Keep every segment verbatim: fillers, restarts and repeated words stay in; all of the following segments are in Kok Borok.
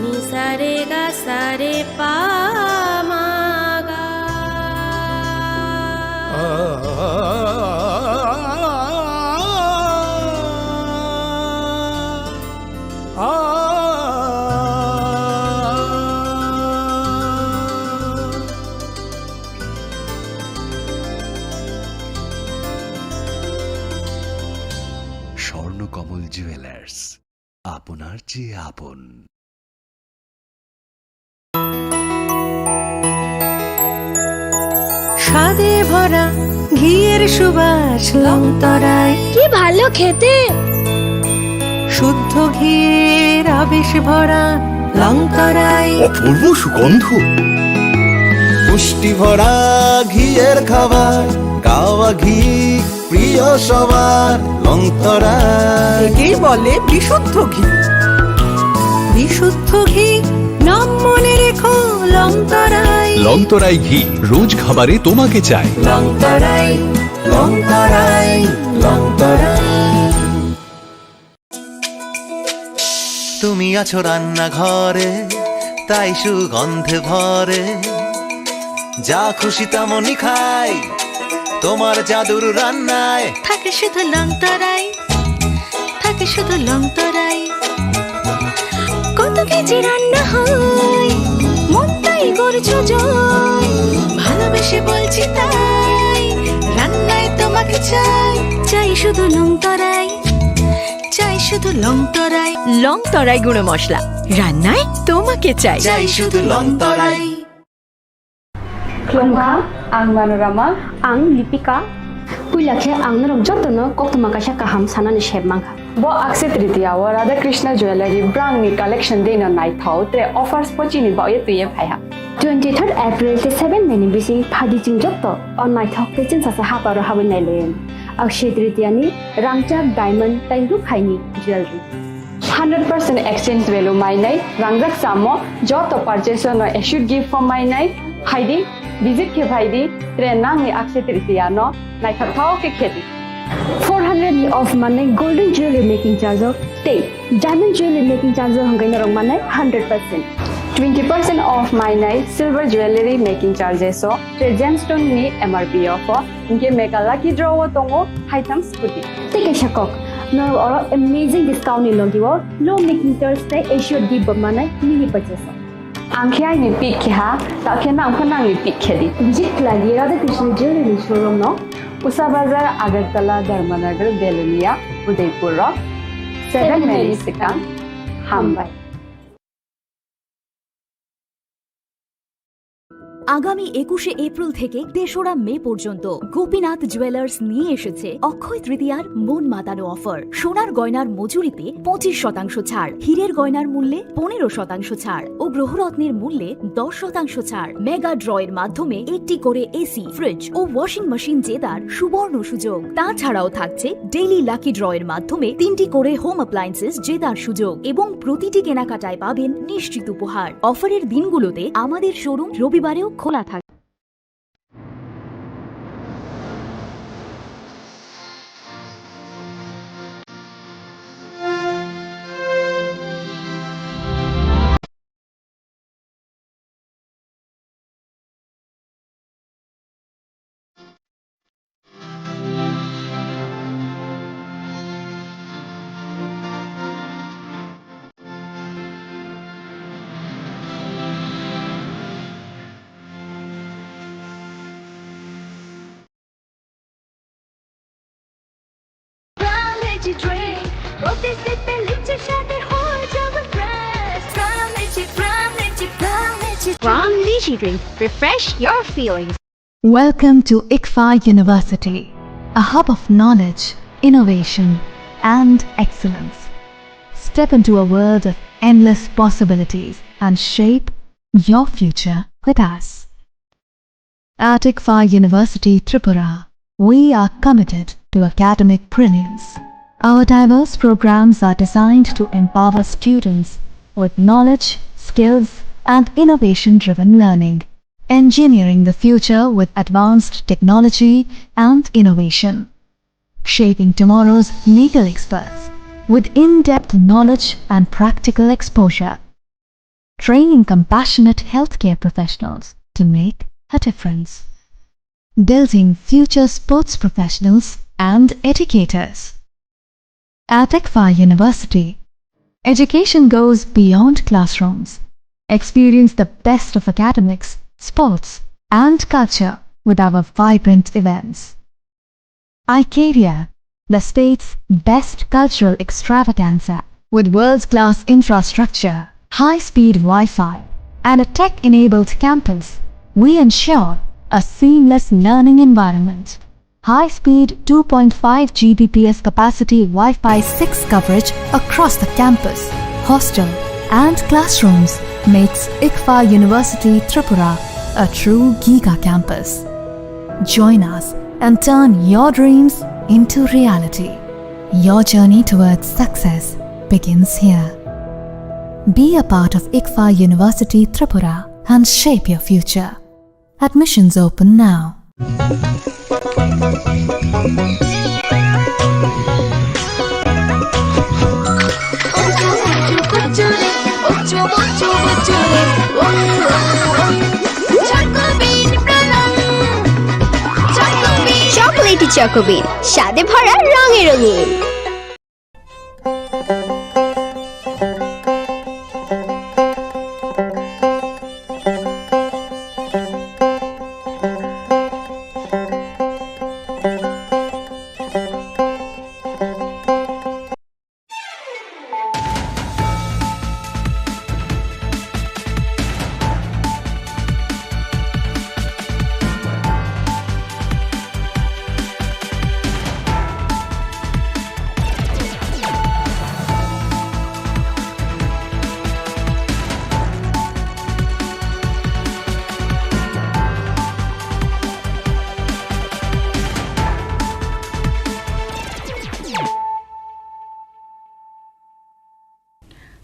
Ni sa re ga sa re pa ma ga. Swarnakamal Jewellers, আপনার চেয়ে আপন। স্বাদে ভরা ঘিয়ের সুবাস লং তরাই। কি ভালো খেতে। শুদ্ধ ঘিয়ের আবেশ ভরা লং তরাই। অপূর্ব সুগন্ধ। পুষ্টি ভরা ঘিয়ের খাবার, গাওয়া ঘি প্রিয় সবার, লং তরাই। একেই বলে বিশুদ্ধ ঘি। বিশুদ্ধ ঘি, নাম মনে রেখো, লং তরাই। লং তরাই ঘি, রোজ খাবারে তোমাকে চাই। লং তরাই, লং তরাই, লং তরাই। তুমি আছো রান্নাঘরে, তাই সুগন্ধে ভরে। যা খুশি তেমনই খাই, তোমার জাদুর রান্নায়। থাকে শুধু লং তরাই, থাকে শুধু লং তরাই। কত কেজি রান্না হয়, মনটাই করছো জয়। ভালোবেসে বলছি তাই, রান্নায় তোমাকে চাই। চাই শুধু লং তরাই, চাই শুধু লং তরাই। লং তরাই গুঁড়ো মশলা, রান্নায় তোমাকে চাই। চাই শুধু লং তরাই। Khulumkha, ang Manorama. Ang Lipika. Puila khe ang norok jotono koktwma kaisa kaham sanani sep mankha. Bo Akshaya Tritiya o Radha Krishna Jewellery brangni collection deino naithok, tre offers bo chini bagwi twiwi phaiha. Twenty third April tei seven May ni bising phaidi chwng joto o naithok tei chwngsasa haparo habwi nailaiwi. Akshaya Tritiya ni rangchak diamond tei rukhaini jewellery. Hundred percent exchange value mainai, rangjak samo joto purchase no assured gift form mainai, phaidi, visit khe phaidi, tre nangni Akshaya Tritiya no naithok thao khe khedi. Four hundred off manai golden jewelry making charge o tei diamond jewelry making charge o hwnkhai norok manai hundred percent. Twenty percent off mainai silver jewelry making charges o tre gemstone ni M R P o pho. Hinkhe mega lucky draw o tongo haitham scooty. Tei kaisa kok, norok oro amazing discount ni logi o low making charge tei assured gift bo manai mini purchase o. Ang khe aini pick khe ha, ta khe nang pho nangni pick khe di. Visit khlai di Radha Krishna Jewelry ni showroom no. Usa Bazar, Agartala, Dharmanagar, Belonia, Udaipur o. Seven May ni swkang. Hambai. আগামী একুশে এপ্রিল থেকে তেসরা মে পর্যন্ত গোপীনাথ জুয়েলার্স নিয়ে এসেছে অক্ষয় তৃতীয়ার মন মাতানো অফার। সোনার গয়নার মজুরিতে পঁচিশ শতাংশ ছাড়, হীরের গয়নার মূল্যে পনেরো শতাংশ ছাড় ও গ্রহরত্নের মূল্যে দশ শতাংশ ছাড়। মেগা ড্র এর মাধ্যমে একটি করে এসি, ফ্রিজ ও ওয়াশিং মেশিন জেতার সুবর্ণ সুযোগ। তাছাড়াও থাকছে ডেইলি লাকি ড্র এর মাধ্যমে তিনটি করে হোম অ্যাপ্লায়েন্সেস জেতার সুযোগ এবং প্রতিটি কেনাকাটায় পাবেন নিশ্চিত উপহার। অফারের দিনগুলোতে আমাদের শোরুম রবিবারেও খোলা থাকে। From Digi Drink, refresh your feelings. Welcome to ICFAI University, a hub of knowledge, innovation, and excellence. Step into a world of endless possibilities and shape your future with us. At ICFAI University Tripura, we are committed to academic brilliance. Our diverse programs are designed to empower students with knowledge, skills, and innovation-driven learning, engineering the future with advanced technology and innovation, shaping tomorrow's legal experts with in-depth knowledge and practical exposure. training compassionate healthcare professionals to make a difference, building future sports professionals and educators. At ICFAR University, education goes beyond classrooms. Experience the best of academics, sports, and culture with our vibrant events. ICARIA, the state's best cultural extravaganza, with world-class infrastructure, high-speed Wi-Fi, and a tech-enabled campus, we ensure a seamless learning environment. High-speed two point five G B P S capacity Wi-Fi six coverage across the campus, hostel, and classrooms makes ICFAR University Tripura a true giga campus. Join us and turn your dreams into reality. Your journey towards success begins here. Be a part of ICFAR University Tripura and shape your future. Admissions open now. Chocolatey Choco Bean, স্বাদে ভরা, রঙে রঙিন।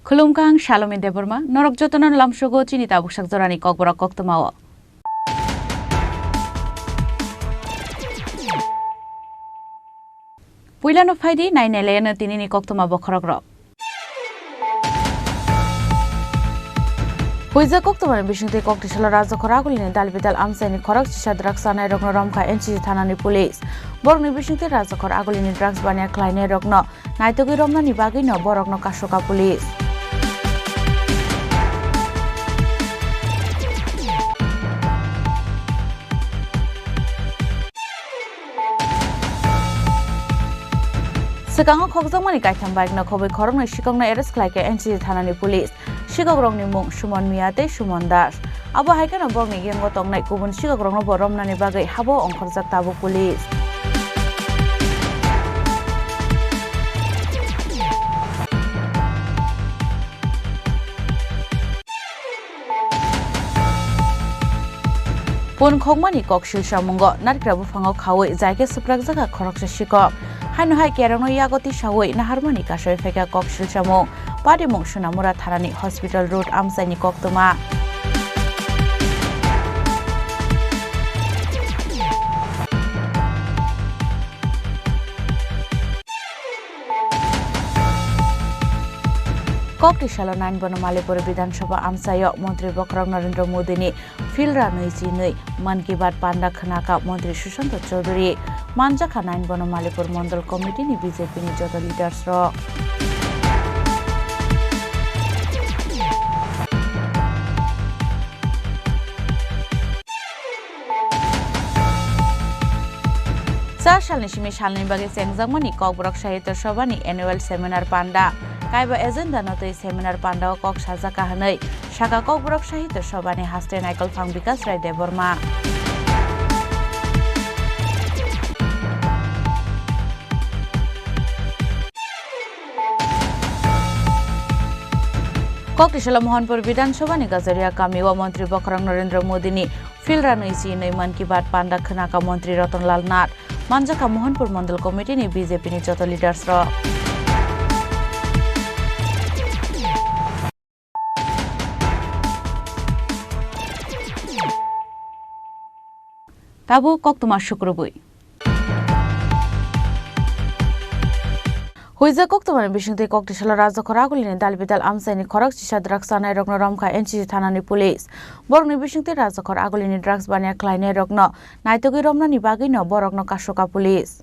Khulumkha, ang Salomi Debbarma, norok jotono lamsogo chini tabuk sak jorani kokborok koktwmao. Puilano phaidi, nainai layano tinini koktwma bokhorokrok. Puijak koktwmani bisingtwi Koktisalo Rajakhor Agulini dalbidal amchaini khorok chisa drugs chanairokno romkha N C C thanani police. Borokni bisingtwi Rajakhor Agulini drugs baniya khlainairokno naitugwi romnani bagwino borokno kasoka police. Swkango khokjakmani kaitham bike no khobwi khoroknwi sikokno arrest khlaikha N C C thanani police. Sikokrokni mung Suman Miya tei Suman Das. Abo hai kheno borokni gang o tongnai kubun sikokrokno bo romnani bagwi habo ongkhorjak tabuk police. Pun khokmani kok silsamungo narikra buphango khaui jai khe swprakjakha khoroksa sikok. Haino hai kerongno yago tisaui naharmani kasui phaikha kok silsamung. Patimung Sunamura thanani hospital road amchaini koktwma. Koktisalo nain bono Malipur Bidhan Sabha amchaio Montri Bokhorok Narendra Modi ni philra nwi chi nwi Mann Ki Baat panda khwnakha Montri Sushanta Chowdhury. Manjakha nain bono Malipur Mondol Committee ni B J P ni joto leaders rok. Char salni simi salni bagwi chengjakmani Kokborok Sahitya Sabha ni annual seminar panda. Kaiba agenda no twi seminar panda o kok sajak ka hwnwi sakha Kokborok Sahitya Sabha ni haste Naikolphang Bikas Rai Debbarma. Koktisalo Mohanpur Bidhan Sabha ni Gajaria kami o Montri Bokhorok Narendra Modi ni philra nwi chi nwi Mann Ki Baat panda khwnakha Montri Ratan Lal Nath. Manjakha Mohanpur Mondol Committee ni B J P ni joto leaders rok. Tabuk koktwma sukrubwi. Huijak koktwmani bisingtwi koktisalo Rajakhor Agulini dalbidal amchaini khorok chisa drugs chanairokno romkha N C C thanani police. Borokni bisingtwi Rajakhor Agulini drugs baniya khlainairokno naitugwi romnani bagwino borokno kasoka police.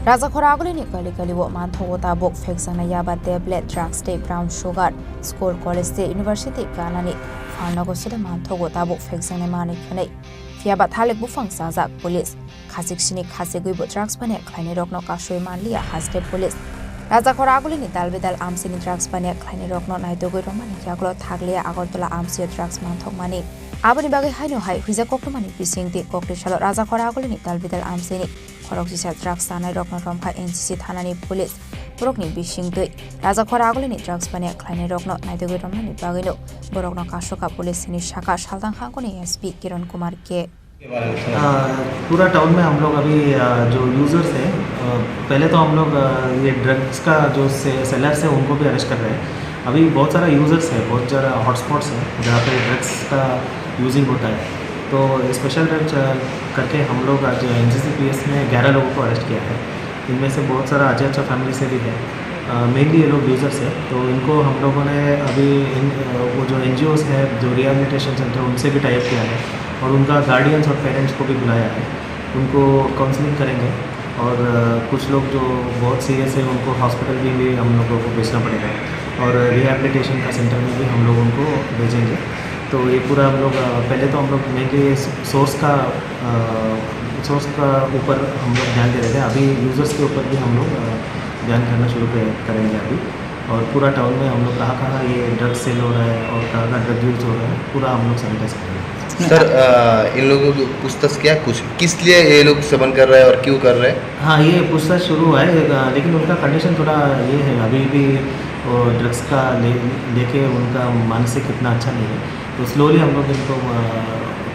Rajakhor Agulini kali kali o manthogo tabuk phekjaknai yaba tablet, drugs tei brown sugar. School, college tei university ganani phalnogo sida manthogo tabuk phekjaknai manwi hwnwi. Phiyaba thalik buphang chajak police. Khachik sini khachigwi bo drugs baniya khlainairokno kasui manliya haste police. Rajakhor Agulini dalbidal amchaini drugs baniya khlainairokno naitugwi romani yagulo thakliya Agartala amchaio drugs manthokmani. Aboni bagwi haino hai huijak koktwmani bisingtwi koktisalo Rajakhor Agulini dalbidal amchaini khorok chisa drugs chanairokno romkha N C C thanani police. Borokni bisingtwi Rajakhor Agulini drugs baniya khlainairokno naitugwi romnani bagwino borokno kasoka police hwnwi sakha Saltang Hangkoni S P Kiran Kumar K. आ, पूरा टाउन में हम लोग अभी, आ, जो यूजर्स हैं, आ, पहले तो हम लोग, आ, ये ड्रग्स का जो से, सेलर्स है, उनको भी अरेस्ट कर रहे हैं। अभी बहुत सारा यूजर्स है, बहुत सारा हॉटस्पॉट्स है जहाँ पे ड्रग्स का यूजिंग होता है। तो स्पेशल ड्रग्स, आ, करके हम लोग आज एनसीसीपीएस में ग्यारह लोगों को अरेस्ट किया है। इनमें से बहुत सारा अच्छा अच्छा फैमिली से भी है। अ, मेनली ये लोग यूजर्स है, तो इनको हम लोगों ने अभी इन, अ, वो जो एनजीओज़ है, जो रिहैबिलिटेशन सेंटर, उनसे भी टाई अप किया है और उनका गार्डियंस और पेरेंट्स को भी बुलाया है, उनको काउंसलिंग करेंगे। और, अ, कुछ लोग जो बहुत सीरियस है, उनको हॉस्पिटल भी, भी हम लोगों को भेजना पड़ेगा और रिहैबिलिटेशन का सेंटर में भी हम लोग उनको भेजेंगे। तो ये पूरा हम लोग, अ, पहले तो हम लोग मेनली सोर्स का, अ, सोर्स का ऊपर हम लोग ध्यान दे रहे थे, अभी यूजर्स के ऊपर भी हम लोग, अ, ध्यान करना शुरू कर-, करेंगे अभी। और पूरा टाउन में हम लोग कहाँ-कहाँ ये ड्रग्स सेल हो रहा है और कहाँ-कहाँ ड्रग यूज़ हो रहा है, पूरा हम लोग सैनिटाइज करेंगे। सर, अ, इन लोगों को पूछताछ किया कुछ, किस लिए ये लोग सेवन कर रहे हैं और क्यों कर रहे हैं? हाँ, ये पूछताछ शुरू हुआ है, अ, लेकिन उनका कंडीशन थोड़ा ये है, अभी भी वो ड्रग्स का ले, लेके उनका मानसिक इतना अच्छा नहीं है। तो स्लोली हम लोग इनको, अ,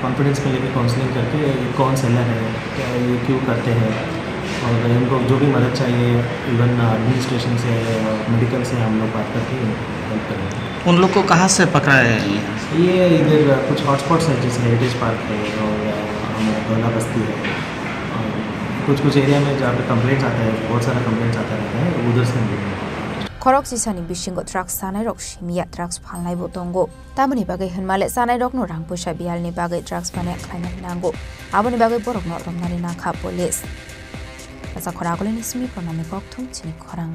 कॉन्फिडेंस में लेके काउंसलिंग करके ये कौन सेलर है, क्या ये क्यों करते हैं, और इनको जो भी मदद चाहिए, इवन एडमिनिस्ट्रेशन से, मेडिकल से हम लोग बात करके हेल्प करेंगे। उन लोग को कहाँ से पकड़ा है ये? ये इधर कुछ हॉटस्पॉट्स हैं, जैसे हेरिटेज पार्क है और, अ, हम दोला बस्ती है, और कुछ कुछ एरिया में जहाँ पे कंप्लेंट्स आता है, बहुत सारा कंप्लेंट्स आता रहता है, उधर से हम लोग Khorok chisani bisingo drugs chanairok simiya drugs phalnaibo tongo. Tamoni bagwi hwnmale chanairokno rang puisa biyalni bagwi drugs baniya khlainani nango. Aboni bagwi borokno romnani nangkha police. Rajakhor Agulini simi Pranami Kokthum chini khorang.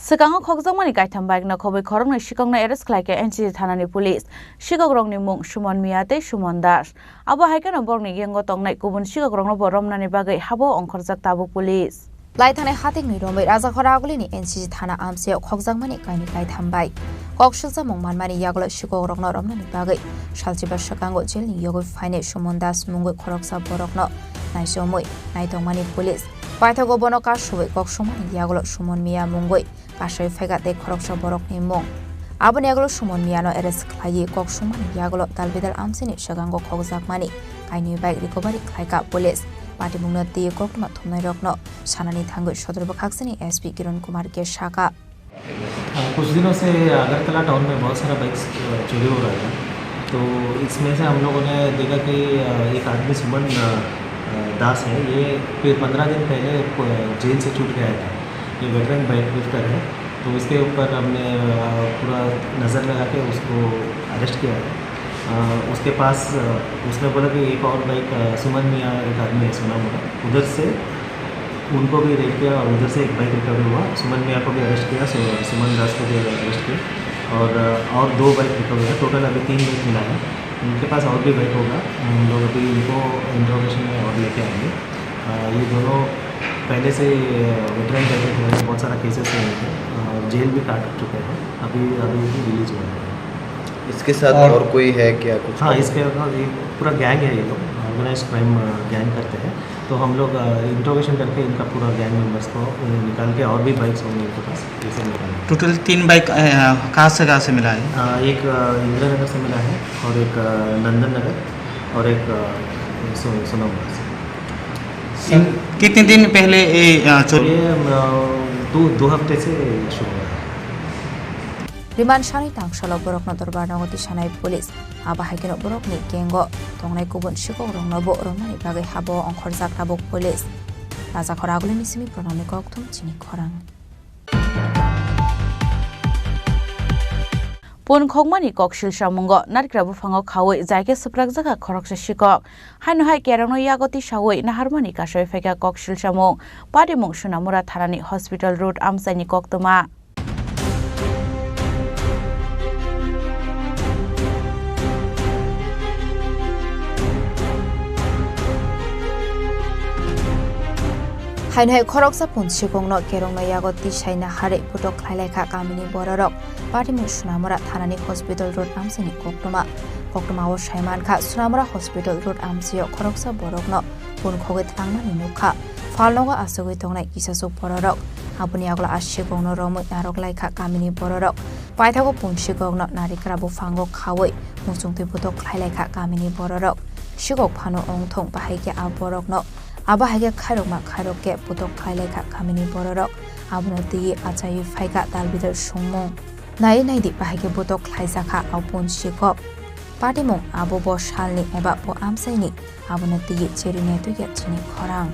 Swkango khokjakmani kaitham bike no khobwi khoroknwi sikokno arrest khlaikha N C C thanani police. Sikokrokni mung Suman Miya tei Suman Das. Abo hai kheno borokni yango tongnai kubun sikokrokno bo romnani bagwi habo ongkhorjak tabuk police. Lai thangnai hatikni romwi Rajakhor Agulini N C C thana amchaio khokjakmani kainwi kaitham bai kok silchamung manmani yagulo sikokrokno romnani bagwi salchiba swkango jailni yogwi phainai Suman Das mungwi khoroksa borokno naichomwi naitongmani police. Paithago bono kasubwi kok sumani yagulo Suman Miya mungwi kasui phaikha tei khoroksa borokni mung. Aboni yagulo Suman Miyano arrest khlaiwi kok sumani yagulo dalbidal amchaini swkango khokjakmani kainwi bike recovery khlaikha police. Patimungno twiwi koktwma thumnairokno sanani thangwi sodor bwkhaksini S P Kiran Kumar K sakha. हाँ, कुछ दिनों से अगरतला टाउन में बहुत सारा बाइक्स, अ, चोरी हो रहा था, तो इसमें से हम लोगों ने देखा कि, अ, एक आदमी सुमन, अ, अ, दास है, ये फिर पन्द्रह दिन पहले, अ, जेल से छूट के आया था। ये वेटरन बाइक लिफ्टर है, तो उसके ऊपर हमने, अ, पूरा नज़र लगा के उसको अरेस्ट किया है। अ, उसके पास, अ, उसने बोला कि एक और बाइक, अ, सुमन मियाँ एक आदमी है सुना बोला, उधर से उनको भी रेड किया और उधर से एक बाइक रिकवर हुआ। सुमन मियाँ को भी अरेस्ट किया, सु-, सुमन दास को भी अरेस्ट किया और, अ, और दो बाइक रिकवर हुआ। टोटल अभी तीन बाइक मिला है। उनके पास और भी बाइक होगा, हम लोग अभी इनको इंट्रोगेशन में और लेके आएंगे। अ, ये दोनों पहले से, अ, वेटरन करके थे, बहुत सारा केसेस है इनके, अ, जेल भी काट चुके हैं, अभी, अभी भी रिलीज हुए हैं। इसके साथ और और कोई है क्या कुछ? हाँ, इसके अलावा ये पूरा गैंग है, ये लोग ऑर्गेनाइज्ड क्राइम, अ, गैंग करते हैं। तो हम लोग, अ, इंट्रोगेशन करके इनका पूरा गैंग मेंबर्स को, अ, निकाल के और भी बाइक्स होंगे इनके पास, ये सब निकालेंगे। टोटल तीन बाइक, अ, कहाँ से, कहाँ से मिला है? अ, एक, अ, इंदिरा नगर से मिला है और एक, अ, नंदन नगर और एक, अ, सो-, सोनामुड़ा से। इन कितने दिन पहले ये, अ, चोरी? ये, अ, दो, दो हफ्ते से शुरू हुआ है। Remand sanwi tangsalo borokno dorbar nogo tisanai police. Abo hai kheno borokni gang-o tongnai kubun sikokrokno bo romnani bagwi habo ongkhorjak tabuk police. Rajakhor Agulini simi Pranamni kokthum chini khorang. Pun khokmani kok silsamungo narikra buphango khaui jai khe swprakjak kha khoroksa sikok. Haino hai kerongno yago tisaui naharmani kasui phaikha kok silsamung. Patimung Sunamura thanani hospital road amchaini koktwma. Haino hai khoroksa pun sikokno kerongno yago tisai naharwi putok khlai lai kha kamini bororok. Patimung Sunamura thanani hospital road amchaini koktwma. Koktwmao sai man kha, Sunamura hospital road amchaio khoroksa borokno pun khogwi thangmani nuk kha. Phalnogo achugwi tongnai kisasuk bororok. Aboni yagulo a sikokno romwi narwk lai kha kamini bororok. Paithago pun sikokno narikra buphango khaui muchungtwi putok khlai lai kha kamini bororok. Sikok phano ongthong bahai khe a borokno, abo hai khe khairokma khairok khe putok khlai lai kha kamini bororok. Abono twiwi achaiwi phai kha tal bidal songmung. Naiwi naidi bahai khe putok khlaijak kha a pun sikok. Patimung abo bo salni eba bo amchaini, abono twiwi cherwi naitugya chini khorang.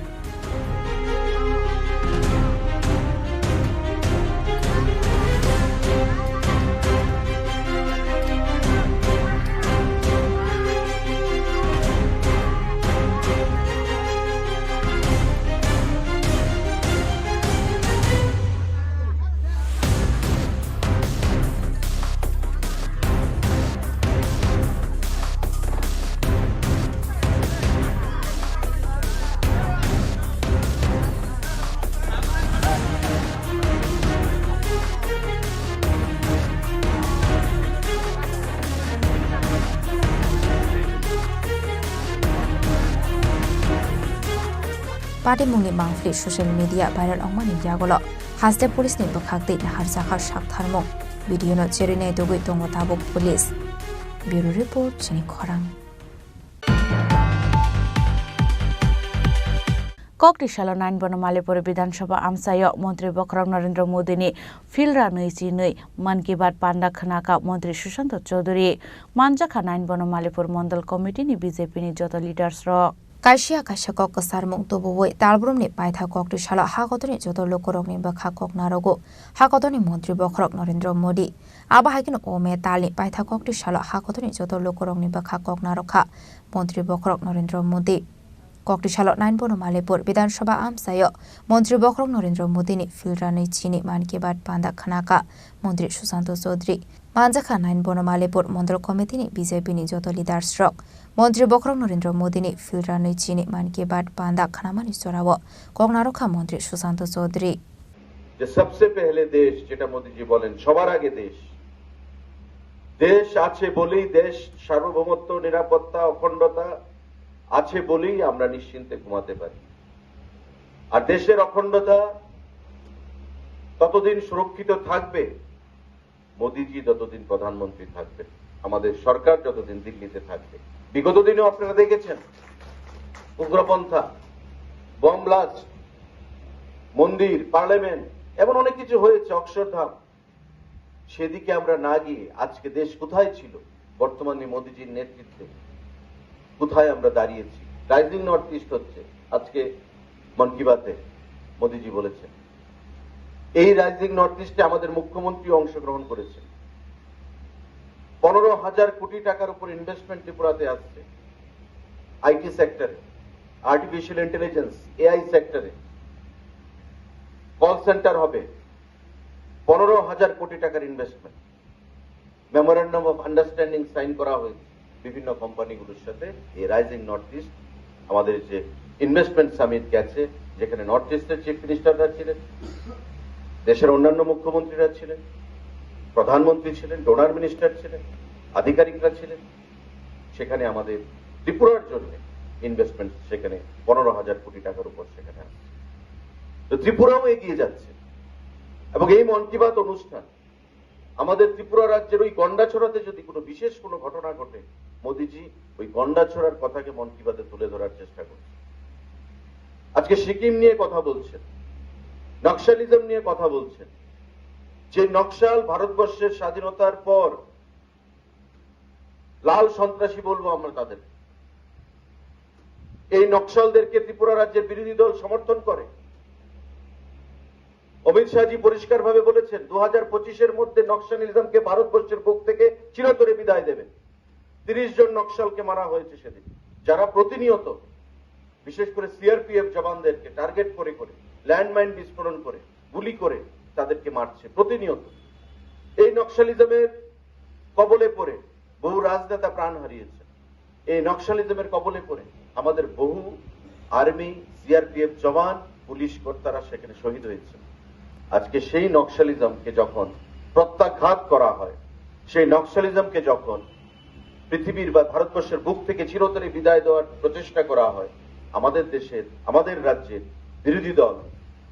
Patimungni mangpili social media viral wngmani yagulo haste police ni bwkhak twi naharjakha saktharmung. Video no cherwi naitugwi tongo tabuk police. Bureau report, chini khorang. Kokti salo nine bono Malipur Bidhan Sabha amchaio Montri Bokhorok Narendra Modi ni philra nwi chinwi Mann Ki Baat panda khwnakha Montri Sushanta Chowdhury. Manjakha nine bono Malipur Mondol Committee ni B J P ni joto leaders rok. Kaisa kaisa kok kwcharmung tubuwi talbrumni paitha kokti salo ha kotorni joto lukurokni bwkha kok narogo ha kotorni Montri Bokhorok Narendra Modi. Abo hai kheno o May talni paitha kokti salo ha kotorni joto lukurokni bwkha kok narokha Montri Bokhorok Narendra Modi. Kokti salo nine bono Malipur Bidhan Sabha amchaio Montri Bokhorok Narendra Modi ni philra nwi chini Mann Ki Baat panda khwnakha Montri Sushanta Chowdhury. Manjakha nine bono Malipur Mondol Committee ni B J P ni joto leaders rok Montri Bokhorok Narendra Modi ni philra nwi chini Mann Ki Baat panda khnamani jorao kok narokha Montri Sushanta Chowdhury. যে সবসে পহলে দেশ, যেটা মোদিজি বলেন, সবার আগে দেশ। দেশ আছে বলেই, দেশ সার্বভৌমত্ব, নিরাপত্তা, অখণ্ডতা আছে বলেই আমরা নিশ্চিন্তে ঘুমাতে পারি। আর দেশের অখণ্ডতা ততদিন সুরক্ষিত থাকবে, মোদিজি যতদিন প্রধানমন্ত্রী থাকবেন, আমাদের সরকার যতদিন দিল্লিতে থাকবে। বিগত দিনেও আপনারা দেখেছেন, উগ্রপন্থা, বোম ব্লাস্ট, মন্দির, পার্লামেন্ট, এমন অনেক কিছু হয়েছে, অক্ষরধাম। সেদিকে আমরা না গিয়ে আজকে দেশ কোথায় ছিল, বর্তমানে মোদিজির নেতৃত্বে কোথায় আমরা দাঁড়িয়েছি? রাইজিং নর্থ ইস্ট হচ্ছে আজকে মন কি বাতে মোদিজি বলেছেন। এই রাইজিং নর্থ ইস্টে আমাদের মুখ্যমন্ত্রী অংশগ্রহণ করেছেন। পনেরো হাজার কোটি টাকার উপর ইনভেস্টমেন্ট ত্রিপুরাতে আসছে, আইটি সেক্টরে, আর্টিফিশিয়াল ইন্টেলিজেন্স, এআই সেক্টরে, কল সেন্টার হবে, পনেরো হাজার কোটি টাকার investment. Memorandum of understanding sign করা হয়েছে বিভিন্ন কোম্পানিগুলোর সাথে। এই রাইজিং নর্থ ইস্ট আমাদের যে ইনভেস্টমেন্ট সামিট গেছে, যেখানে নর্থ ইস্টের চিফ মিনিস্টাররা ছিলেন, দেশের অন্যান্য মুখ্যমন্ত্রীরা ছিলেন, প্রধানমন্ত্রী ছিলেন, ডোনার মিনিস্টার ছিলেন, আধিকারিকরা ছিলেন, সেখানে আমাদের ত্রিপুরার জন্য ইনভেস্টমেন্ট সেখানে পনেরো হাজার কোটি টাকার উপর সেখানে আছে। তো ত্রিপুরাও এগিয়ে যাচ্ছে এবং এই মন কি বাত অনুষ্ঠান আমাদের ত্রিপুরা রাজ্যের ওই গন্ডাছড়াতে যদি কোনো বিশেষ কোনো ঘটনা ঘটে, মোদিজি ওই গন্ডাছড়ার কথাকে মন কি বাতে তুলে ধরার চেষ্টা করছে। আজকে সিকিম নিয়ে কথা বলছেন, নকশালিজম নিয়ে কথা বলছেন। যে নকশাল ভারতবর্ষের স্বাধীনতার পর লাল সন্ত্রাসী বলবো আমরা তাদের, এই নকশালদেরকে ত্রিপুরা রাজ্যের বিরোধী দল সমর্থন করে। অমিত শাহজি পরিষ্কারভাবে বলেছেন, দু হাজার পঁচিশের মধ্যে নকশালিজমকে ভারতবর্ষের বুক থেকে চিরতরে বিদায় দেবেন। তিরিশ জন নকশালকে মারা হয়েছে সেদিন, যারা প্রতিনিয়ত, বিশেষ করে সিআরপিএফ জওয়ানদেরকে টার্গেট করে করে, ল্যান্ডমাইন বিস্ফোরণ করে, গুলি করে তাদেরকে মারছে প্রতিনিয়ত। এই নকশালিজমের কবলে পড়ে বহু রাজনেতা প্রাণ হারিয়েছেন। এই নকশালিজমের কবলে পড়ে আমাদের বহু আর্মি, সিআরপিএফ জওয়ান, পুলিশ কর্তারা সেখানে শহীদ হয়েছেন। আজকে সেই নকশালিজমকে যখন প্রত্যাঘাত করা হয়, সেই নকশালিজমকে যখন পৃথিবীর বা ভারতবর্ষের বুক থেকে চিরতরে বিদায় দেওয়ার প্রচেষ্টা করা হয়, আমাদের দেশের, আমাদের রাজ্যের বিরোধী দল,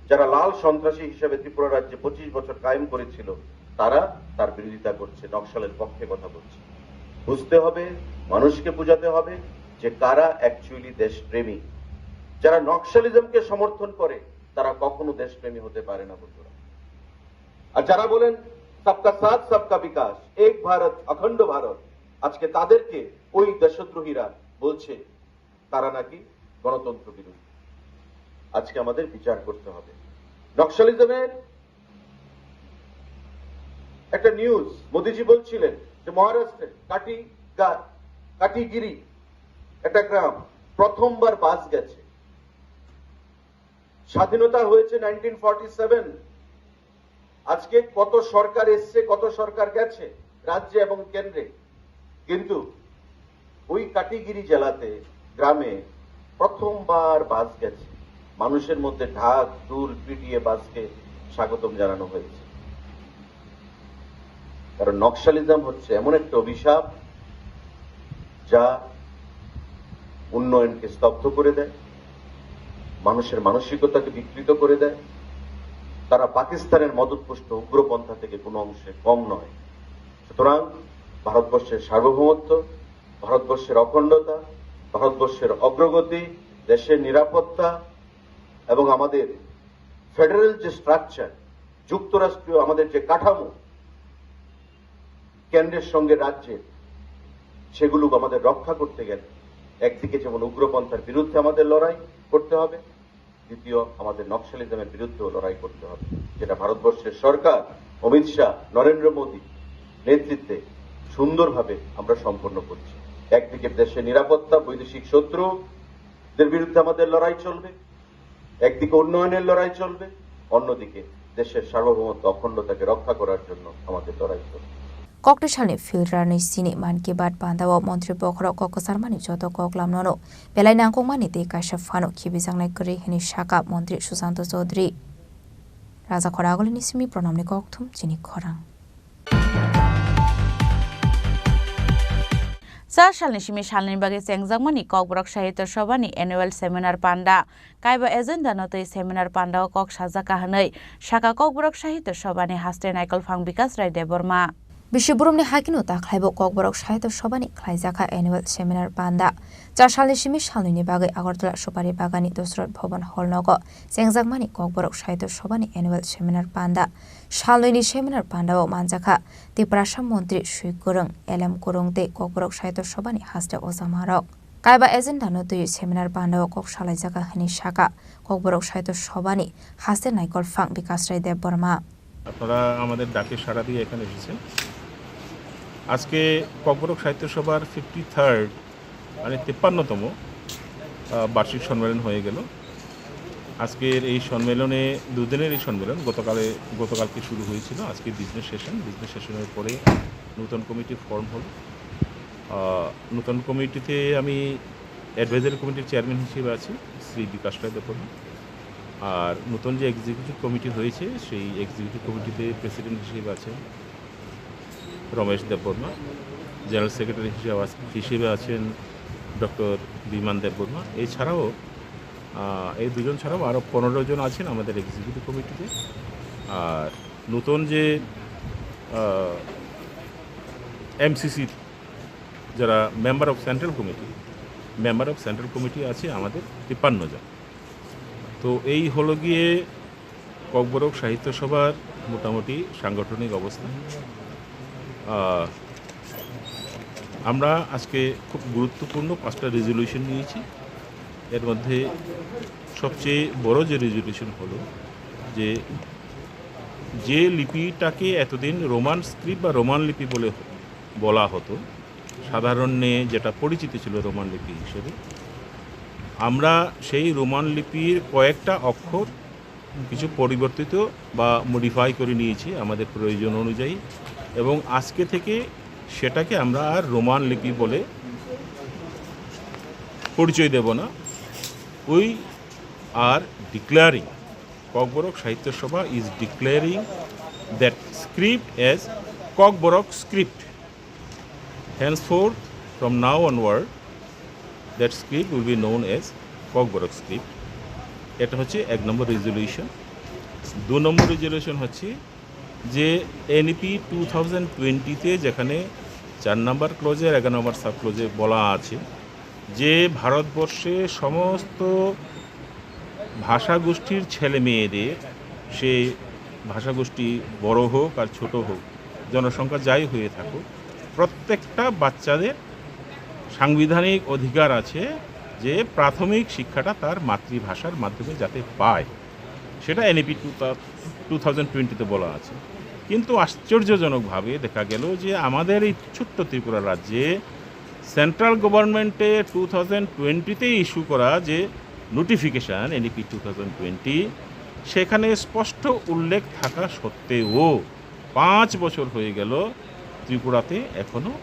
যারা লাল সন্ত্রাসী হিসাবে ত্রিপুরা রাজ্যে পঁচিশ বছর কায়েম করেছিল, তারা তার বিরোধিতা করছে, নকশালের পক্ষে কথা বলছে। বুঝতে হবে, মানুষকে বোঝাতে হবে যে কারা অ্যাকচুয়ালি দেশপ্রেমী। যারা নকশালিজমকে সমর্থন করে, তারা কখনো দেশপ্রেমী হতে পারে না, বন্ধুরা। আর যারা বলেন সবকা সাথ সবকা বিকাশ, এক ভারত অখণ্ড ভারত, আজকে তাদেরকে ওই দেশদ্রোহীরা বলছে তারা নাকি গণতন্ত্র বিরোধী। আজকে আমাদের বিচার করতে হবে। নকশালিজমের একটা নিউজ, মোদিজি বলছিলেন যে মহারাষ্ট্রের কাটি গা-, কাটিগিরি একটা গ্রাম, প্রথমবার বাস গেছে। স্বাধীনতা হয়েছে নাইনটিন ফর্টি সেভেন। আজকে কত সরকার এসছে, কত সরকার গেছে রাজ্যে এবং কেন্দ্রে, কিন্তু ওই কাটিগিরি জেলাতে, গ্রামে প্রথমবার বাস গেছে। মানুষের মধ্যে ঢাক ঢুল পিটিয়ে বাসকে স্বাগতম জানানো হয়েছে। কারণ নকশালিজম হচ্ছে এমন একটা অভিশাপ, যা উন্নয়নকে স্তব্ধ করে দেয়, মানুষের মানসিকতাকে বিকৃত করে দেয়। তারা পাকিস্তানের মদতপুষ্ট উগ্রপন্থা থেকে কোনো অংশে কম নয়। সুতরাং ভারতবর্ষের সার্বভৌমত্ব, ভারতবর্ষের অখণ্ডতা, ভারতবর্ষের অগ্রগতি, দেশের নিরাপত্তা এবং আমাদের ফেডারেল যে স্ট্রাকচার, যুক্তরাষ্ট্রীয় আমাদের যে কাঠামো, কেন্দ্রের সঙ্গে রাজ্যের, সেগুলো আমাদের রক্ষা করতে গেলে একদিকে যেমন উগ্রপন্থার বিরুদ্ধে আমাদের লড়াই করতে হবে, দ্বিতীয় আমাদের নকশালিজমের বিরুদ্ধেও লড়াই করতে হবে, যেটা ভারতবর্ষের সরকার অমিত শাহ, নরেন্দ্র মোদী নেতৃত্বে সুন্দরভাবে আমরা সম্পন্ন করছি। একদিকে দেশের নিরাপত্তা, বৈদেশিক শত্রুদের বিরুদ্ধে আমাদের লড়াই চলবে, একদিকে উন্নয়নের লড়াই চলবে, অন্যদিকে দেশের সার্বভৌমত্ব অখণ্ডতাকে রক্ষা করার জন্য আমাদের লড়াই চলবে। Koktesalni Philrani sini Mann Ki Baat pandao Montri bokhorok kok kwcharmani joto koklamnono belai nangkukmani tei kaisa phano khibijaknai kwrwi hwnwi sakha Montri Sushanta Chowdhury. Raja Khoragulini simi Pranamni kokthum chini khorang. Char salni simi salnwi bagwi chengjakmani Kokborok Sahitya Sabhani annual seminar panda. Kaiba agenda no twi seminar pandao kok sajak kha hwnwi sakha Kokborok Sahitya Sabhani haste Naikolphang Bikas Rai Debbarma. Bisi burumni hakino ta khlaibo Kokborok Sahitya Sabhani khlaijakha annual seminar panda. Char salni simi salnwini bagwi Agartala Supari Bagani Dosrot Bhavan Hall nogo chengjakmani Kokborok Sahitya Sabhani annual seminar panda. Salnwini seminar pandao manjakha Tiprasa Montri Sui Kwrwng, L M Kwrwng tei Kokborok Sahitya Sabhani haste ojamarok. Kaiba agenda no twi seminar pandao kok salaijak hwnwi sakha Kokborok Sahitya Sabhani haste Naikolphang Bikas Rai Debbarma. আপনারা আমাদের ডাকে সাড়া দিয়ে এখানে এসেছেন। আজকে ককবরক সাহিত্য সভার ফিফটি থার্ড, মানে তেপ্পান্নতম, আহ, বার্ষিক সম্মেলন হয়ে গেল। আজকের এই সম্মেলনে, দুদিনের এই সম্মেলন, গতকালে, গতকালকে শুরু হয়েছিল। আজকে বিজনেস সেশন, বিজনেস সেশনের পরে নতুন কমিটি ফর্ম হলো। আহ, নতুন কমিটিতে আমি অ্যাডভাইজারি কমিটির চেয়ারম্যান হিসেবে আছি শ্রী বিকাশ রায় দেববর্মা। আর নতুন যে এক্সিকিউটিভ কমিটি হয়েছে, সেই এক্সিকিউটিভ কমিটিতে প্রেসিডেন্ট হিসেবে আছেন রমেশ দেববর্মা, জেনারেল সেক্রেটারি হিসেবে আছ-, হিসেবে আছেন ডক্টর বিমান দেববর্মা। এছাড়াও, আহ, এই দুজন ছাড়াও আরও পনেরো জন আছেন আমাদের এক্সিকিউটিভ কমিটিতে। আর নতুন যে, আহ, এমসিসির যারা member of central committee, member of central committee আছে আমাদের তিপ্পান্ন জন। তো এই হলো গিয়ে ককবরক সাহিত্য সভার মোটামুটি সাংগঠনিক অবস্থা। আহ, আমরা আজকে খুব গুরুত্বপূর্ণ পাঁচটা রেজলিউশন নিয়েছি। এর মধ্যে সবচেয়ে বড় যে রেজলিউশন হলো যে, যে লিপিটাকে এতদিন রোমান স্ক্রিপ্ট বা রোমান লিপি বলে বলা হতো, সাধারণে যেটা পরিচিত ছিল রোমান লিপি হিসেবে, আমরা সেই রোমান লিপির কয়েকটা অক্ষর কিছু পরিবর্তিত বা মডিফাই করে নিয়েছি আমাদের প্রয়োজন অনুযায়ী, এবং আজকে থেকে সেটাকে আমরা আর রোমান লিপি বলে পরিচয় দেব না। We are declaring, Kokborok Sahitya Sabha is declaring that script as Kokborok script. Henceforth, from now onward, that script will be known as Kokborok script. এটা হচ্ছে এক নম্বর রেজলিউশন। দু নম্বর রেজলিউশন হচ্ছে যে এনইপি টু থাউজেন্ড টোয়েন্টিতে যেখানে চার নম্বর ক্লোজের এগারো নম্বর সাব ক্লোজে বলা আছে যে ভারতবর্ষে সমস্ত ভাষাগোষ্ঠীর ছেলে মেয়েদের, সে ভাষাগোষ্ঠী বড় হোক আর ছোট হোক, জনসংখ্যা যাই হয়ে থাকুক, প্রত্যেকটা বাচ্চাদের সাংবিধানিক অধিকার আছে যে প্রাথমিক শিক্ষাটা তার মাতৃভাষার মাধ্যমে যাতে পায়, সেটা এনইপি টু, টু থাউজেন্ড টোয়েন্টিতে বলা আছে। কিন্তু আশ্চর্যজনকভাবে দেখা গেল যে আমাদের এই ছোট্ট ত্রিপুরা রাজ্যে সেন্ট্রাল গভর্নমেন্টে টু থাউজেন্ড টোয়েন্টিতে ইস্যু করা যে notification NEP two thousand twenty, সেখানে স্পষ্ট উল্লেখ থাকা সত্ত্বেও পাঁচ বছর হয়ে গেল ত্রিপুরাতে এখনও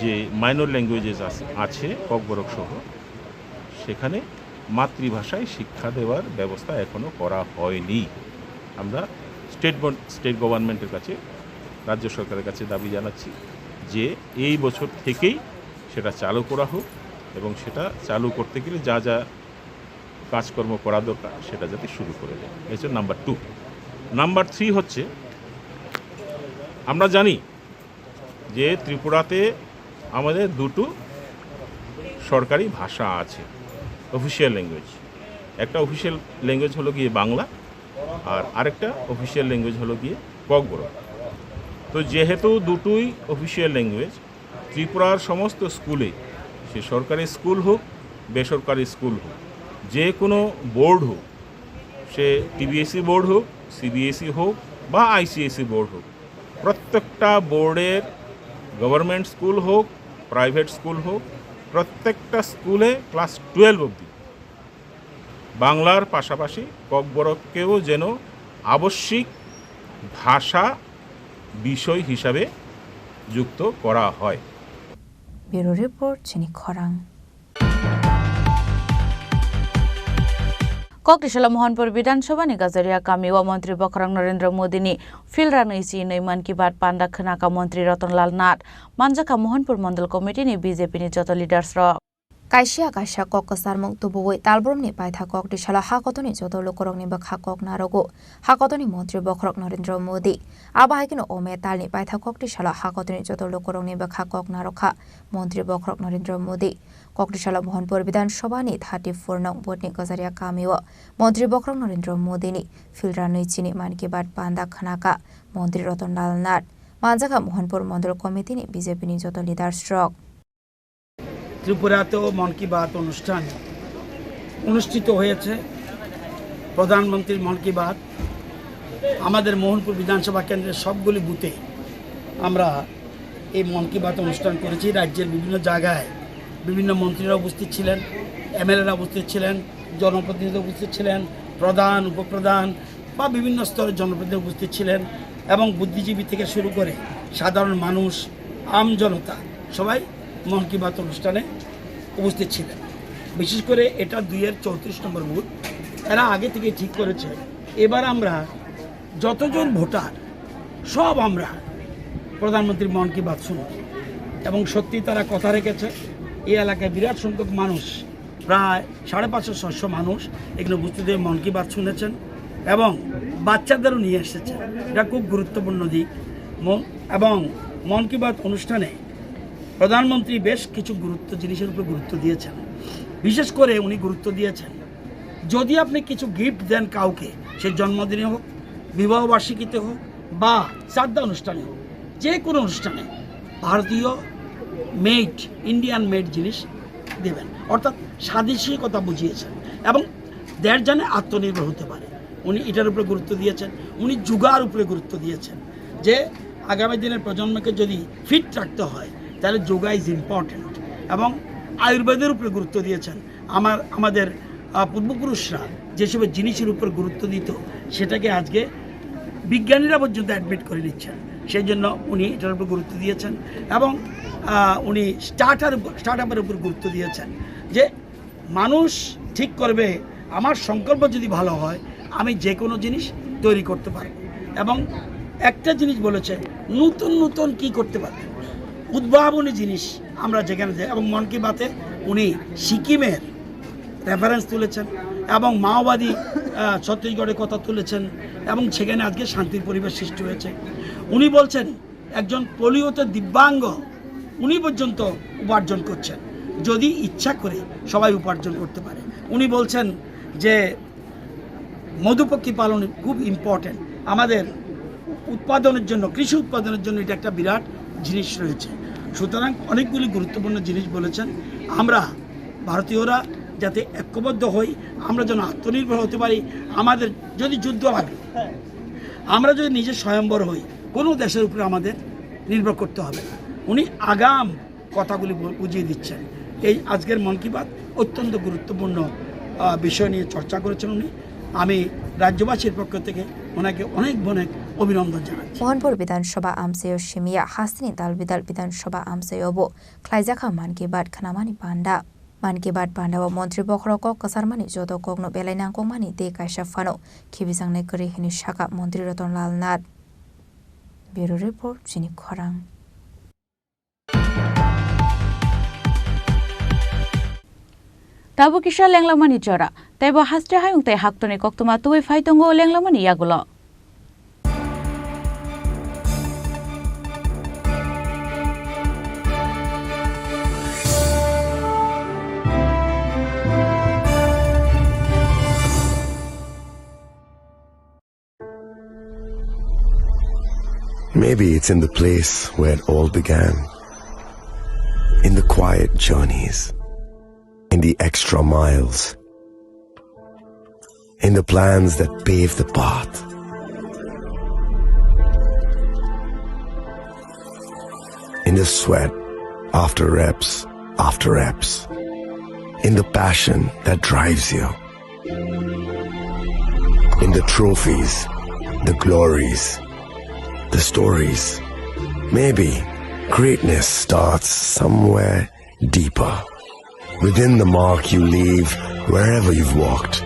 যে মাইনর ল্যাঙ্গুয়েজেস আছে, আছে ককবরক সহ, সেখানে মাতৃভাষায় শিক্ষা দেওয়ার ব্যবস্থা এখনও করা হয়নি। আমরা স্টেট বন-, স্টেট গভর্নমেন্টের কাছে, রাজ্য সরকারের কাছে দাবি জানাচ্ছি যে এই বছর থেকেই সেটা চালু করা হোক এবং সেটা চালু করতে গেলে যা যা কাজকর্ম করা দরকার সেটা যাতে শুরু করে দেয়। এই হচ্ছে নাম্বার টু। নাম্বার থ্রি হচ্ছে, আমরা জানি যে ত্রিপুরাতে আমাদের দুটো সরকারি ভাষা আছে, অফিসিয়াল ল্যাঙ্গুয়েজ। একটা অফিসিয়াল ল্যাঙ্গুয়েজ হলো গিয়ে বাংলা, আর আরেকটা অফিসিয়াল ল্যাঙ্গুয়েজ হলো গিয়ে ককবরক। তো যেহেতু দুটোই অফিসিয়াল ল্যাঙ্গুয়েজ, ত্রিপুরার সমস্ত স্কুলে, সে সরকারি স্কুল হোক, বেসরকারি স্কুল হোক, যে কোনো বোর্ড হোক, সে টিবিএসই বোর্ড হোক, সিবিএসই হোক বা আইসিএসই বোর্ড হোক, প্রত্যেকটা বোর্ডের, গভর্নমেন্ট স্কুল হোক, প্রাইভেট স্কুল হোক, প্রত্যেকটা স্কুলে ক্লাস টুয়েলভ অবধি বাংলার পাশাপাশি ককবরককেও যেন আবশ্যিক ভাষা বিষয় হিসাবে যুক্ত করা হয়। Bureau Report, Chini Khorang. Koktisalo Mohanpur Bidhan Sabha ni Gajaria kami o Montri Bokhorok Narendra Modi ni Philra nui chi nui Mann Ki Baat panda khwnaka Montri Ratan Lal Nath, manjakha Mohanpur Mondol Committee ni B J P ni joto leaders rok. Kaisa kaisa kok kwcharmung tubuwi talbromni paithak koktisalo hakotorni joto lukurokni bwkha kok narogo hakotorni Montri Bokhorok Narendra Modi. Abo hai kheno o May talni paithak koktisalo hakotorni joto lukurokni bwkha kok narokha Montri Bokhorok Narendra Modi. Koktisalo Mohanpur Bidhan Sabha ni thirty four nong booth ni Gajaria kamio Montri Bokhorok Narendra Modi ni Philra nui chini Mann Ki Baat panda khwnaka Montri Ratan Lal Nath, manjakha Mohanpur Mondol Committee ni B J P ni joto leaders rok. ত্রিপুরাতেও মন কি বাত অনুষ্ঠান অনুষ্ঠিত হয়েছে। প্রধানমন্ত্রীর মন কি বাত আমাদের মোহনপুর বিধানসভা কেন্দ্রের সবগুলি বুথে আমরা এই মন কি বাত অনুষ্ঠান করেছি। রাজ্যের বিভিন্ন জায়গায় বিভিন্ন মন্ত্রীরা উপস্থিত ছিলেন, এমএলএরা উপস্থিত ছিলেন, জনপ্রতিনিধি উপস্থিত ছিলেন, প্রধান, উপপ্রধান বা বিভিন্ন স্তরের জনপ্রতিনিধি উপস্থিত ছিলেন এবং বুদ্ধিজীবী থেকে শুরু করে সাধারণ মানুষ, আম জনতা সবাই মন কি বাত অনুষ্ঠানে উপস্থিত ছিলেন। বিশেষ করে এটা দুইয়ের চৌত্রিশ নম্বর বুথ, এরা আগে থেকে ঠিক করেছে এবার আমরা যতজন ভোটার সব আমরা প্রধানমন্ত্রীর মন কি বাত শুনব এবং সত্যি তারা কথা রেখেছে। এই এলাকায় বিরাট সংখ্যক মানুষ, প্রায় সাড়ে পাঁচশো ছয়শো মানুষ এখানে উপস্থিত হয়ে মন কি বাত শুনেছেন এবং বাচ্চাদেরও নিয়ে এসেছেন। এটা খুব গুরুত্বপূর্ণ দিক। মন এবং মন কি বাত অনুষ্ঠানে প্রধানমন্ত্রী বেশ কিছু গুরুত্ব জিনিসের উপর গুরুত্ব দিয়েছেন। বিশেষ করে উনি গুরুত্ব দিয়েছেন যদি আপনি কিছু গিফট দেন কাউকে, সে জন্মদিনে হোক, বিবাহ বার্ষিকীতে হোক বা শ্রাদ্ধ অনুষ্ঠানে হোক, যে কোনো অনুষ্ঠানে ভারতীয় মেড, ইন্ডিয়ান মেড জিনিস দেবেন, অর্থাৎ স্বদেশিকতা বুঝিয়েছেন এবং দেশ যেন আত্মনির্ভর হতে পারে। উনি এটার উপরে গুরুত্ব দিয়েছেন, উনি যোগার উপরে গুরুত্ব দিয়েছেন যে আগামী দিনের প্রজন্মকে যদি ফিট রাখতে হয়, তাহলে যোগা ইজ ইম্পর্ট্যান্ট এবং আয়ুর্বেদের উপরে গুরুত্ব দিয়েছেন। আমার, আমাদের, আহ, পূর্বপুরুষরা যেসব জিনিসের উপর গুরুত্ব দিত, সেটাকে আজকে বিজ্ঞানীরা পর্যন্ত অ্যাডমিট করে নিচ্ছেন। সেই জন্য উনি এটার উপর গুরুত্ব দিয়েছেন এবং, আহ, উনি স্টার্টার উপর, স্টার্ট আপের উপর গুরুত্ব দিয়েছেন যে মানুষ ঠিক করবে, আমার সংকল্প যদি ভালো হয়, আমি যে কোনো জিনিস তৈরি করতে পারবো। এবং একটা জিনিস বলেছেন, নতুন নতুন কি করতে পারবেন, উদ্ভাবনী জিনিস আমরা যেখানে যাই। এবং মন কি বাতে উনি সিকিমের রেফারেন্স তুলেছেন এবং মাওবাদী, আহ, ছত্তিশগড়ের কথা তুলেছেন এবং সেখানে আজকে শান্তির পরিবেশ সৃষ্টি হয়েছে। উনি বলছেন, একজন পোলিওতে দিব্যাঙ্গ, উনি পর্যন্ত উপার্জন করছেন। যদি ইচ্ছা করে সবাই উপার্জন করতে পারে। উনি বলছেন যে মধুপক্ষী পালন খুব ইম্পর্ট্যান্ট, আমাদের উৎপাদনের জন্য, কৃষি উৎপাদনের জন্য এটা একটা বিরাট জিনিস রয়েছে। সুতরাং অনেকগুলি গুরুত্বপূর্ণ জিনিস বলেছেন। আমরা ভারতীয়রা যাতে ঐক্যবদ্ধ হই, আমরা যেন আত্মনির্ভর হতে পারি। আমাদের যদি যুদ্ধ লাগে, আমরা যদি নিজে স্বয়ম্বর হই, কোনো দেশের উপরে আমাদের নির্ভর করতে হবে না। উনি আগাম কথাগুলি বু-, বুঝিয়ে দিচ্ছেন। এই আজকের মন কি বাত অত্যন্ত গুরুত্বপূর্ণ, আহ, বিষয় নিয়ে চর্চা করেছেন উনি। আমি রাজ্যবাসীর পক্ষ থেকে ওনাকে অনেক অনেক অভিনন্দন জানাচ্ছি। Mohanpur Bidhan Sabha amchaio simiya hasteni dal bidal Bidhan Sabha amchaiobo khlaijakha Mann Ki Baat khnamani panda. Mann Ki Baat pandao montri bokhorok kok kwcharmani joto kokno belai nangkukmani tei kaisa phano khibijaknai kwrwi hwnwi sakha montri Ratan Lal Nath. Bureau Report, Chini Khorang. Tabuk kisa lenglamani jora, teibo haste hayung tei haktorni koktwma tubui phai tongo lenglamani yagulo. Maybe it's in the place where it all began. In the quiet journeys, in the extra miles, in the plans that pave the path, in the sweat after reps after reps, in the passion that drives you. In the trophies, the glories, the stories. Maybe greatness starts somewhere deeper. Within the mark you leave wherever you've walked.